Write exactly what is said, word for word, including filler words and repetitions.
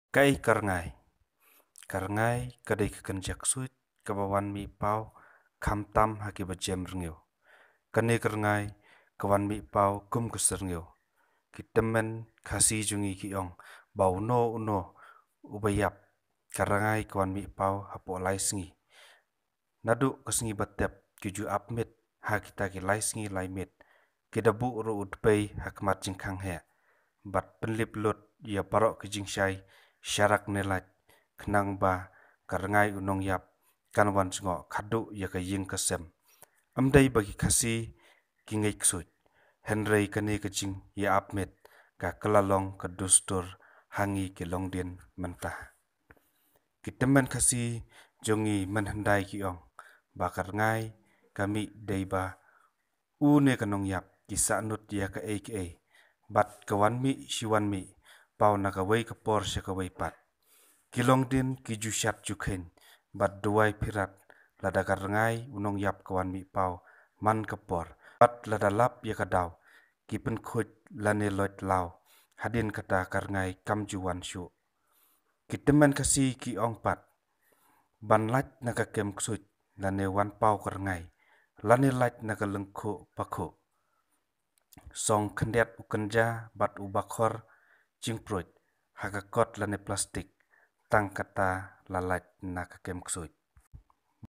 Kaei ka rngai? Ka rngai ka dei ka kynja ksuid kaba wan mih paw khamtam ha kiba jem rngiew. Kane ka rngai ka wan mih paw kum ka syrngiew. Ki tymmen Khasi jong ngi ki ong ba uno uno uba ïap, ka rngai ka wan mih paw hapoh lai sngi. Naduh ka sngi ba tep ki ju ap miet ha kita ki lai sngi lai miet. Ki da buh ruh u dpei ha khmat jingkhang heh bad pynlip lut ïa baroh ki jingshai sharak ne lait, khnang ba ka rngai u nongïap kan wan jngoh khatduh ïa ka ïing ka sem. Ym dei ba ki Khasi ki ngeit ksuid, hynrei kane ka jingïa ap miet ka kylla long ka dustur ha ngi ki longdien mynta. Ki tymmen Khasi jong ngi mynhyndai ki ong ba ka rngai ka mih dei ba u ne ka nongïap ki sahnud ïa kaei kaei, bad ka wan mih shi wan mih paw na kawei ka por sha kawei pat. Ki longdien ki ju shat ju kheiñ bad duwai phirat lada ka rngai u nongïap ka wan mih paw man ka por, bad lada lap ïa ka daw ki pynkhuid lane loit law, hadien kata ka rngai kam ju wan shuh. Ki tymmen Khasi ki ong pat ban lait na ka kem ksuid lane wan paw ka rngai, lane lait na ka lyngkhuh pakhuh. Song khyndiat u kynja bad u bakhor jingpruid ha ka kot lane plastik, tang kata la lait na ka kem ksuid.